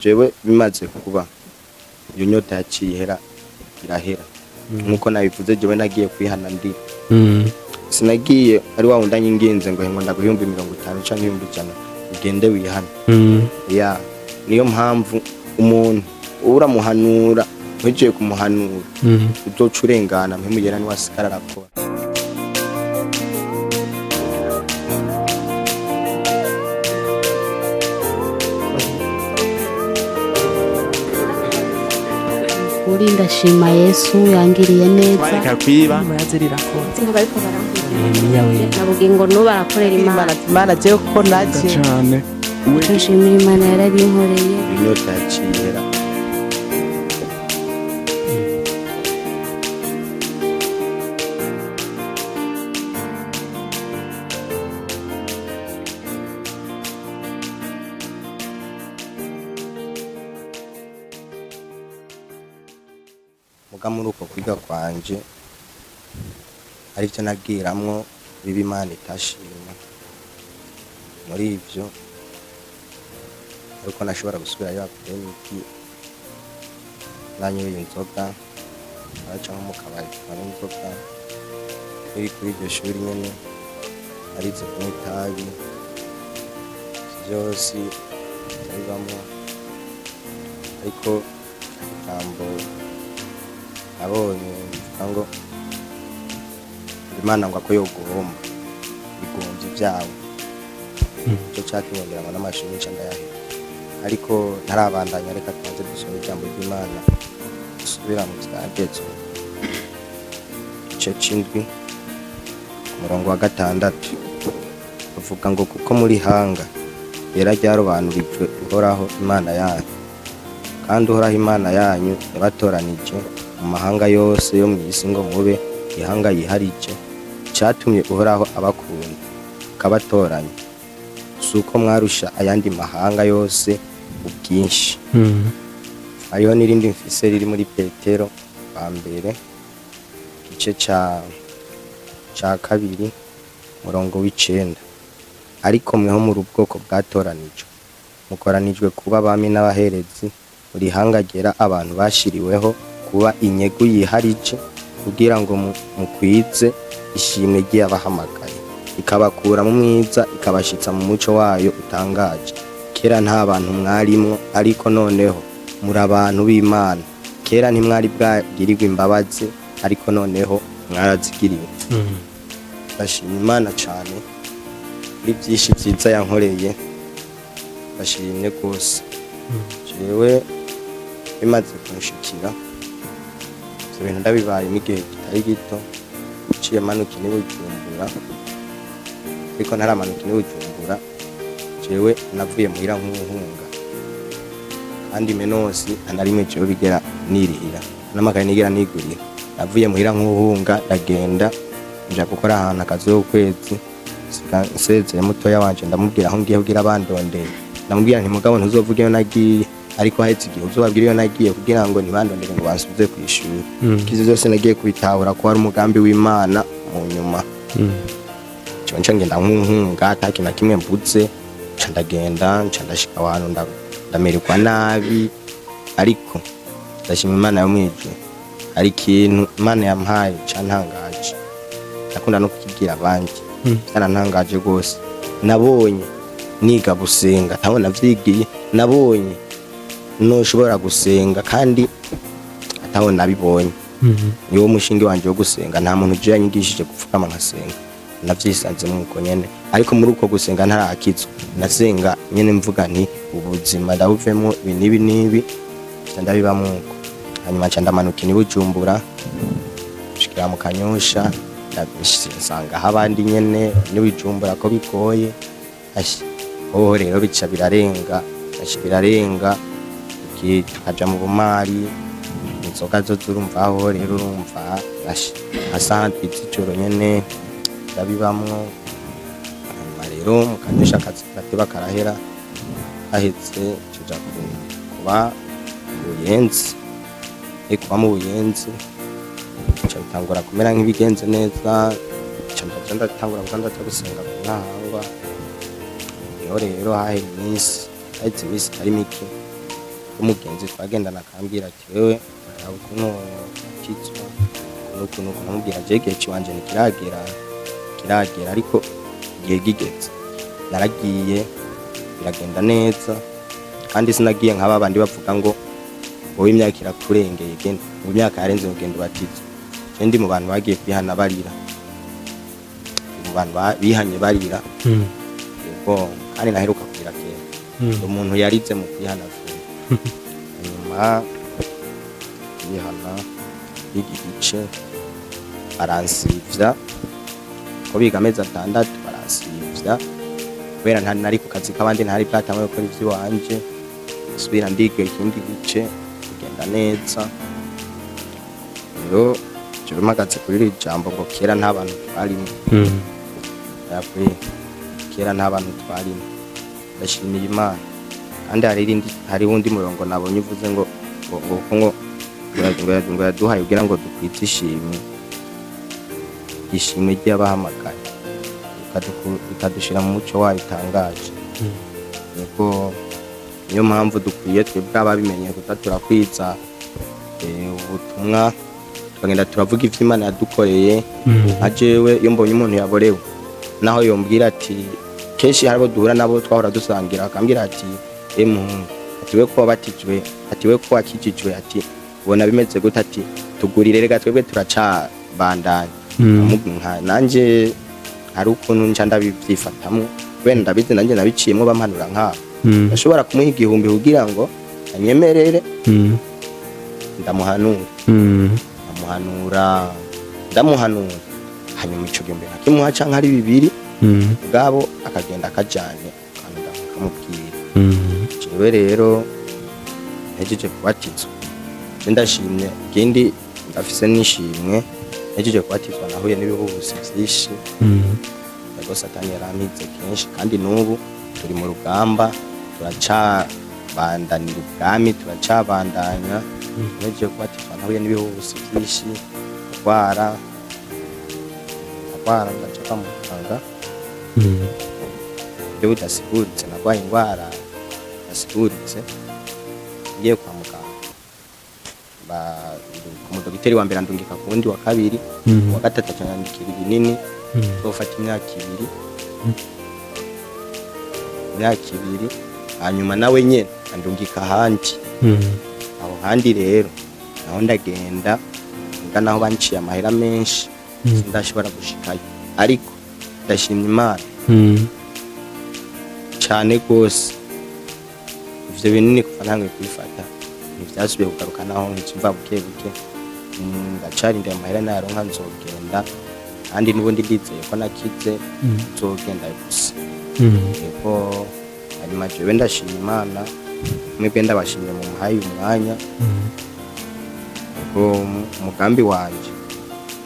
Jewe bimaze kuba, iyo nyota yaciye ihera, irahera. Nkuko nabivuze, jewe nagiye kwihana ndira. Sinagiye ari wa wundi anyinginze ngo ngo ndaguha 50,000 canke 100,000 ugende wihane. Ya, niyo mpamvu umuntu uramuhanura, ntugiye kumuhanura, uzoca urengana. Mpemu Yera niwe asigara arakora. Kuri ndashima Yesu yangiriye neza. Twareka kwiba. Singa bariko barankurikira na bugingo n'ubu barakorera Imana. Imana jewe ko naje Cyane. Icyo nshimira Imana, yarabinkoreye. Iyo nyota yaciye ihera. Muga muri uko kwiga kwanje, arivyo nagiramwo biba Imana itashima. Muri ivyo ariko nashobora gusubirayo après-midi nanyoye inzoga, araca nko mu kabari tukanywa inzoga. Nkiri kuri iryo shuri nyene arize kunywa itabi, vyose ndabibamwo. Ariko ijambo nabonye mvuga ngo Imana ngo ako yoguhomba igomvye ivyawe, ico catumye ngira ngo n'amashuri nca ndayaheba. Ariko ntarabandanya, reka tubanze dusome ijambo ry'Imana. Dusubira mu Vyagezwe, igice c'indwi, ku murongo wa gatandatu, uvuga ngo: "Kuko muri hanga yera ryarobanurijwe Uhoraho Imana yanyu, kandi Uhoraho Imana yanyu yabatoranije mu mahanga yose yo mw'isi ngo mube ihanga yiharije. Icatumye Uhoraho abakunda akabatoranya si uko mwarusha ayandi mahanga yose ubwinshi." Hariho n'irindi mfise riri muri Petero wa mbere, igice ca kabiri, murongo w'icenda: "Ariko mweho muri ubwoko bwatoranijwe, mukoranijwe kuba abami n'abaherezi, muri ihanga ryera, abantu bashiriweho kuba inyegu yiharije, kugira ngo mukwize ishimwe ry'Iyabahamagaye ikabakura mu mwiza ikabashitsa mu muco wayo utangaje. Kera nta bantu mwarimwo, ariko noneho muri abantu b'Imana. Kera ntimwari bwagirirwe imbabazi, ariko noneho mwarazigiriwe." Ndashima Imana cyane kuri byinshi byiza yankoreye, ndashimye rwose. Jewe bimaze kunshikira ivyo bintu, ndabibayemo igihe kitari gito. Nciye manuka n'i Bujumbura, ariko ntaramanuka n'i Bujumbura, jewe navuye muhira nk'uhunga, kandi menosi nta na rimwe jewe bigera nirihira n'amakaye nigera nigurira. Navuye muhira nk'uhunga, ndagenda nja gukora ahantu akazi k'ukwezi, nsezeye mutoya wanje, ndamubwira aho ngiye kugira bandondeye. Ndamubwira nti: "Mugabo ntuzovuge iyo nagiye, ariko haheze igihe uzobabwira iyo nagiye, kugira ngo ntibandondere ngo bansubize kw'ishuri." Ivyo vyose nagiye kubitahura ko wari umugambi w'Imana mu nyuma. Nca nca ngenda nk'unkunga, ata kintu na kimwe mbuze. Nca ndagenda, nca ndashika ahantu ndamererwa nabi. Ariko ndashima Imana yo mw'ijuru, hari ikintu Imana yampaye cantangaje, ndakunda no kukibwira abandi. Cyarantangaje rwose. Nabonye niga gusenga ntaho navyigiye, nabonye noshobora gusenga kandi ataho nabibonye. Niwo mushinge wanje wo gusenga. Nta muntu uje yanyigishije gupfukama nkasenga, navyisanzemo uko nyene. Ariko muri uko gusenga ntarakizwa, nasenga nyene mvuga nti: "Ubuzima ndabuvemwo ibi n'ibi n'ibi." Nca ndabibamwo uko. Hanyuma nca ndamanuka i Bujumbura, nshikira mu Kanyosha, nsanga aho abandi nyene n'iBujumbura ko bigoye. Asha, hoho rero bica birarenga, bica birarenga, tukaja mu bumari, inzoga zo zurumva aho rero urumva. Asha, amasaha z'ijoro nyene ndabibamwo. Hanyuma rero mu Kanyosha akazi karateba karahera. Haheze tuja kuba mu Buyenzi. Kuba mu Buyenzi nca bitangura kumera nk'ibigenze neza, nca ndaja ndatangura kuza ndaja gusenga ku Ntahangwa. Niho rero hahera iminsi, haheze iminsi itari mike. Umugenzi twagendana akambwira ati: "Wewe uraraba ukuntu ukizwa nuku nuku." Namubwira: "Je igihe ciwanje ntikiragera, kiragera." Ariko igihe gigeze naragiye, biragenda neza, kandi sinagiye nk'aba bandi bavuga ngo: "Wowe imyaka irakurengeye, genda, ngo imyaka yarenze, ngo genda ubatizwe." Je ndi mu bantu bagiye kwihana barira, ndi mu bantu bihanye barira. Yego, kandi naheruka kurira kera. Umuntu yarize mu kwihana vuba. Hanyuma yihana, yiga igice, baransivya ko biga amezi 6, baransivya kubera ntari nari ku kazi k'abandi, ntari bwatanguye gukora ivy'iwanje. Subira ndiga ikindi gice, kugenda neza. Rero jewe mpagaze kuri iri jambo ngo kera nta bantu twarimo. Yakuri kera nta bantu twarimo. Ndashimiye Imana. Kandi hari irindi, hari wundi murongo nabonye uvuze ngo yaduhaye kugira ngo dukwize ishimwe, ishimwe ry'abahamagaye, ikadushira mu muco wayo utangaje. Niko niyo mpamvu dukwiye twebwe ababimenye kuza turakwiza ubutumwa, tukagenda turavuga ivyo Imana yadukoreye. Nka jewe, iyo mbonye umuntu yaborewe, naho yombwira ati, kenshi hari abo duhura nabo twahora dusangira, akambwira ati: "E muhungu," ati, "we ko wabatijwe," ati, "we ko wakijijwe," ati, "ubona bimeze gute?" Ati: "Tugurire rega, twebwe turacabandanya." Nanje hari ukuntu nca ndabivyifatamwo, kubera ndabizi nanje nabiciyemwo, bampanura nkabo. Ndashobora kumuha 1000 kugira ngo anyemerere ndamuhanura. Ndamuhanura, ndamuhanura, hanyuma ico gihumbi nkakimuha canke ari 2 ubwabo, akagenda akajanye kandi akamubwira. Jewe rero ntejeje kubatizwa, je ndashimye. Ikindi ndafise n'ishimwe: ntejeje kubatizwa nahuye n'ibihuhusi vyinshi. Yego, Satani yarampize kenshi, kandi n'ubu turi mu rugamba, turacabandanira ubwami, turacabandanya. Ntejeje kubatizwa nahuye n'ibihuhusi vyinshi, ndwara, ndwara, ndaja kwa muganga. Buryo budasiguritse narwaye indwara idasiguritse. Ngiye kwa muganga, ku mudogiteri wa mbere andungika ku wundi wa kabiri, uwa gatatu acanyandikira ibinini nzofata imyaka 2, imyaka 2. Hanyuma nawe nyene andungika ahandi. Aho handi rero naho ndagenda, nga naho banciye amahera menshi, sindashobora gushikayo, ariko ndashimye Imana cane gose. Ivyo binini kuva ntanguye kubifata ntivyasubiye kugaruka, naho nkicimva buke buke. Ndacarindiye amahera, nayaronka nzogenda, kandi n'ubundi ndizeye ko nakize, nzogenda gusa. Yego. Hanyuma jewe ndashima Imana, mwebwe ndabashimiye mu muhaye umwanya. Yego, umugambi wanje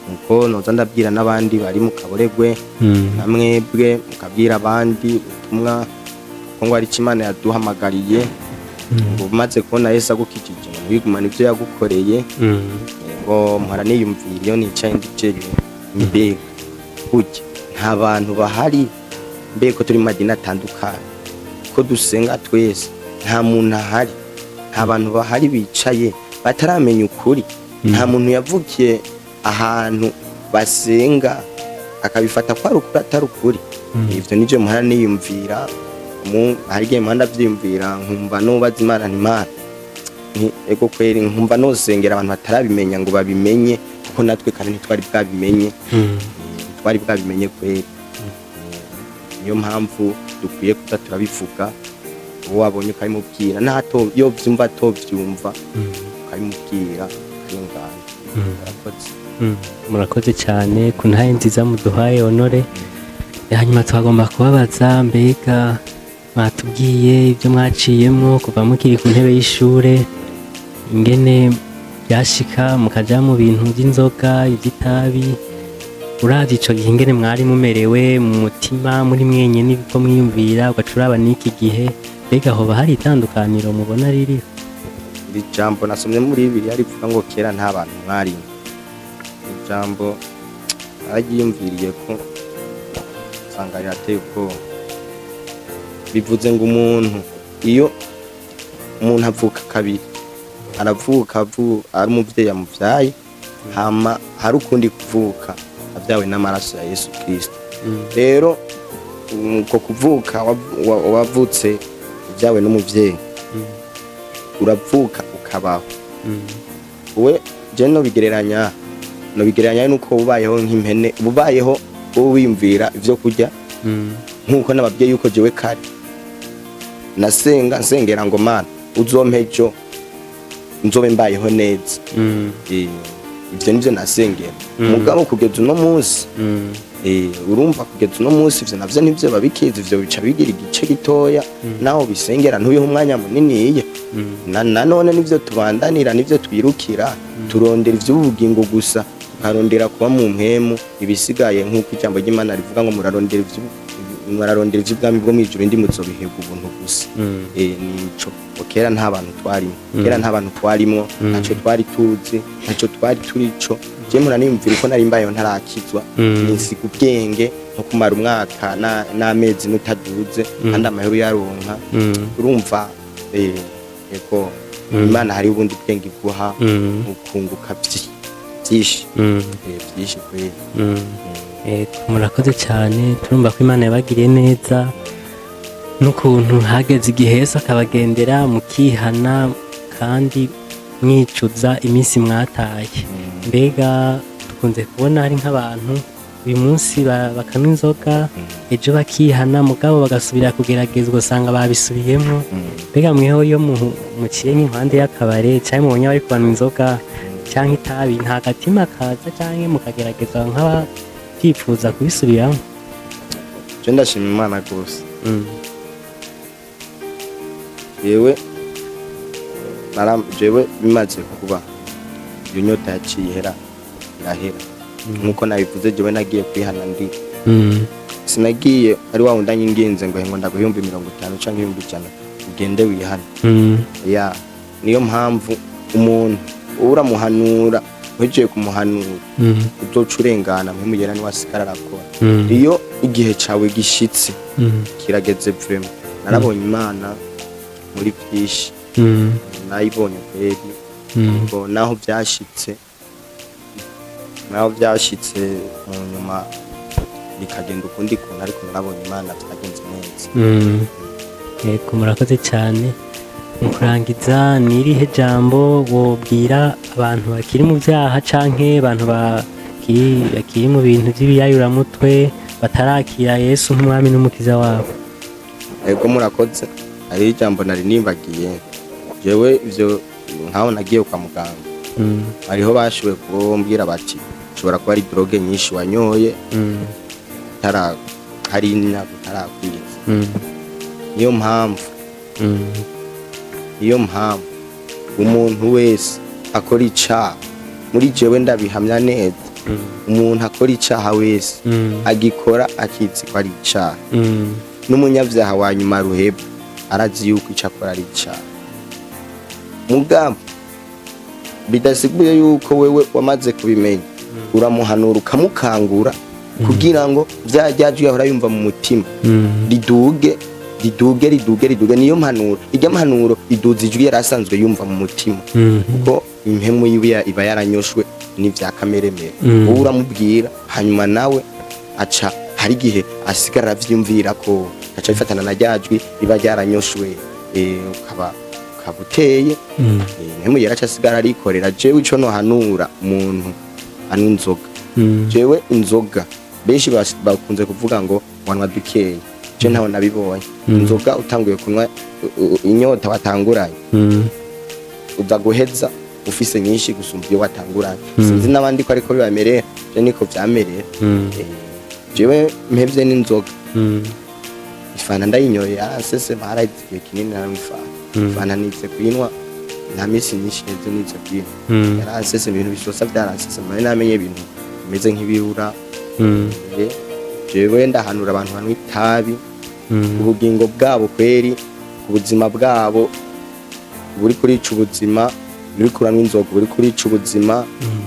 nuko noza ndabwira n'abandi bari mu kaboregwe, na mwebwe mukabwira abandi ubutumwa, kuko ngo ari Imana yaduhamagariye, ngo umaze kubona Yesu agukijije ngo ntibigumane ibyo yagukoreye. Ngo mpora niyumvira iyo nicaye ndi jenyine: mbega burya nta bantu bahari? Mbega ko turi mu madini atandukanye, ko dusenga twese, nta muntu ahari? Nta bantu bahari bicaye bataramenya ukuri? Nta muntu yavukiye ahantu basenga akabifata ko ari ukuri atari ukuri? Ivyo nivyo mpora niyumvira. Hari igihe mpora ndavyiyumvira, nkumva nubaza Imana nti: "Imana," nti: "ego kweri," nkumva nosengera abantu batarabimenya ngo babimenye, kuko natwe kandi ntitwari bwabimenye. Ntitwari bwabimenye kweri. Niyo mpamvu dukwiye kuza turabivuga, uwo wabonye ukabimubwira, nato yo vyumva atovyumva, ukabimubwira akarengana. Murakoze. Murakoze cyane ku ntahe nziza muduhaye, Honore. Hanyuma twagomba kubabaza: mbega mwatubwiye ibyo mwaciyemwo kuva mukiri ku ntebe y'ishure, ingene byashika mukaja mu bintu by'inzoga, iby'itabi. Uravye ico gihe ingene mwari mumerewe mu mutima muri mwenyene, ko mwiyumvira, ugaca uraba n'iki gihe, mbega hoba hari itandukaniro mubona ririho? Iri jambo nasomye muri Bibiliya rivuga ngo kera nta bantu mwarimo, iri jambo nararyiyumviriye ko nsanga rirateye ubwoba. Bivuze ngo umuntu iyo Umuntu avuka kabiri, aravuka ari umuvyeyi amuvyaye, hama hari ukundi kuvuka avyawe n'amaraso ya Yesu Kristo. Rero uko kuvuka wavutse uvyawe n'umuvyeyi, uravuka ukabaho. We je nobigereranya nuko ubayeho nk'impene, ubayeho wowe wiyumvira ivyo kurya, nkuko nababwiye yuko jewe kare nasenga nsengera ngo: "Mana, uzompe ejo nzobe mbayeho neza." Ivyo nivyo nasengera. Mugabo kugeza uno munsi, urumva, kugeza uno munsi ivyo navyo nivyo babikiza, ivyo bica bigira igice gitoya naho bisengera, ntubihe umwanya muniniya. Nanone nivyo tubandanira, nivyo twirukira, turondera ivy'ubugingo gusa, tukarondera kuba mu mpemu. Ibisigaye, nk'uko ijambo ry'Imana rivuga ngo murarondera ivy'ubwami bwo mw'ijuru, indi muzobihebwa ubuntu gusa. Nico. Ngo kera nta bantu twarimo, kera nta bantu twarimwo, ntaco twari tuzi, ntaco twari turico. Je mpora niyumvira uko nari mbayeho ntarakizwa, ninsiga ubwenge nko kumara umwaka n'amezi n'utaduze, kandi amahera uyaronka. Urumva, ego, Imana hari ubundi bwenge iguha, ukunguka vyinshi. Vyinshi kweli. Ego, murakoze cyane. Turumva ko Imana yabagiriye neza n'ukuntu hageze igihe Yesu akabagendera, mukihana kandi mwicuza iminsi mwataye. Mbega dukunze kubona hari nk'abantu uyu munsi bakanywa inzoga, ejo bakihana, mugabo bagasubira kugeragezwa, usanga babisubiyemo. Mbega mweho iyo muciye nk'impande y'akabare cyangwa mubonye bari kubanywa inzoga cyangwa itabi, nta gatima kaza cyangwa mukagerageza nk'ababyifuza kubisubiramo? Je ndashima Imana rwose. Jewe jewe bimaze kuba, iyo nyota yaciye ihera, irahera. Nkuko nabivuze, jewe nagiye kwihana ndi sinagiye ari wa wundi anyinginze ngo ngo ndaguha 50,000 canke 100,000 ugende wihane. Ya, niyo mpamvu umuntu uramuhanura, uhejeje kumuhanura, uzoca urengana, nkumugera niwe asigara arakora. Iyo igihe cawe gishitse, kirageze. Vraiment narabonye Imana muri byinshi, nayibonye kweri. Ngo naho byashitse mu nyuma bikagenda ukundi kuntu, ariko narabonye Imana, byagenze neza. Yego, murakoze cyane. Mu kurangiza, ni irihe jambo wobwira abantu bakiri mu byaha canke abantu bakiri mu bintu by'ibiyayuramutwe, batarakira Yesu nk'umwami n'umukiza wabo? Ego, murakoze. Hariho ijambo nari nibagiye. Jewe ivyo nkaho nagiye kwa muganga, hariho bashoboye kumbwira bati ushobora kuba ari drogue nyinshi wanyoye, utara hari imyaka utarakwiza. Niyo mpamvu, niyo mpamvu umuntu wese akora icaha, muri jewe ndabihamya neza, umuntu akora icaha wese agikora akizi ko ari icaha. N'umunyabyaha wa nyuma ruheba arazi yuko ico akora ari icaha. Mugabo bidasiguye yuko wewe wamaze kubimenya, uramuhanura, ukamukangura kugira ngo vya jwi yahora yumva mu mutima riduge, riduge, riduge, riduge. Niyo mpanuro, irya mpanuro iduza ijwi yari asanzwe yumva mu mutima, kuko impemu yiwe iba yaranyoshwe n'ivya kameremere. Wowe uramubwira, hanyuma nawe aca hari igihe asigara aravyiyumvira ko aca bifatana na rya jwi riba ryaranyoshwe, ukaba uteye. Impemu yera aca asigara arikorera. Jewe ico nohanura umuntu anywa inzoga, jewe inzoga benshi bakunze kuvuga ngo wanywa dukeya, je ntaho nabibonye. Inzoga utanguye kunywa, inyota watanguranye, uza guheza ufise nyinshi gusumba iyo watanguranye. Sinzi n'abandi ko ariko bibamerera, je niko vyamerera. Jewe mpevye n'inzoga, ifanta ndayinyoye yaransesema, haraheze igihe kinini naranywa ifanta. Ifanta nize kuyinywa nta minsi myinshi iheze nize kuyinywa, yaransesema, ibintu bisosa byaransesema, nari namenye ibintu bimeze nk'ibirura. Jewe ndahanura abantu banywa itabi, ubugingo bwabo kweri, ku buzima bwabo buri kurica ubuzima, uri kuranywa inzoga buri kurica ubuzima.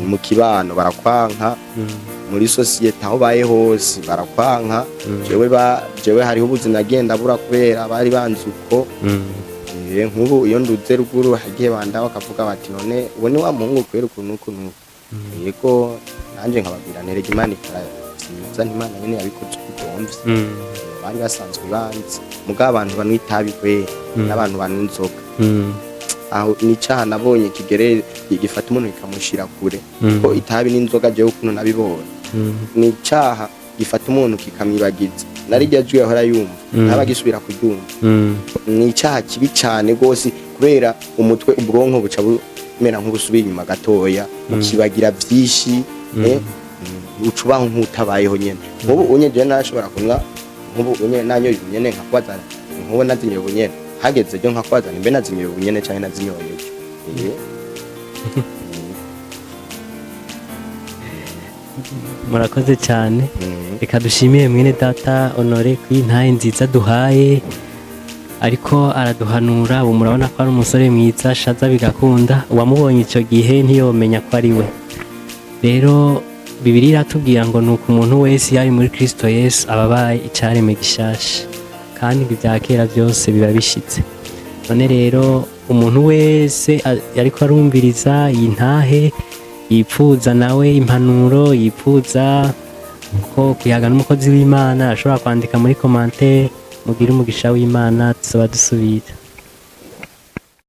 Mu kibano barakwanka, muri sosiyete aho baye hose barakwanka. Jewe hariho ubuzima agenda bura kubera bari banzi uko. Nk'ubu iyo nduze ruguru hagiye banda bakavuga bati: "None uwo ni wa muhungu kwera ukuntu ukuntu?" Yego, nanjye nkababwira nterega Imana ikora vyiza, ntimana nyene yabikoze uko igomvye. Bari basanzwe banzi, mugabo abantu banywa itabi kwera n'abantu banywa inzoga, aho ni icaha nabonye kigere gifata umuntu kikamushira kure, ko itabi n'inzoga, jewe ukuntu nabibonye, ni icaha gifata umuntu kikamwibagiza narirya jwi yahora yumva, ntaba agisubira kuryumva. Ni icaha kibi cane rwose, kubera umutwe, ubwonko buca bumera nk'ubusubiye inyuma gatoya, ukibagira vyinshi, uca ubaho nk'utabayeho nyene. Nk'ubu unye jewe narashobora kunywa, nk'ubu unye nanyoye ubunyene, nkakubaza nk'ubu nazinyoye ubunyene, hageze ryo nkakubaza nimbe nazinyoye ubunyene canke nazinyoye ejo. Murakoze cyane. Reka dushimire mwene data Honore kuri ntaye nziza duhaye, ariko araduhanura. Ubu murabona ko ari umusore mwiza shaza bigakunda. Uwamubonye icyo gihe ntiyomenya ko ari we. Rero Bibiliya iratubwira ngo nuko umuntu wese iyo ari muri Kristo Yesu aba abaye icyaremwe gishasha, kandi ngo ibya kera byose biba bishitse. None rero umuntu wese ariko arumviriza iyi ntahe, yipfuza nawe impanuro, yipfuza ko kuyaga n'umukozi w'Imana, ashobora kwandika muri commentaire. Mugire umugisha w'Imana, tuzoba dusubira.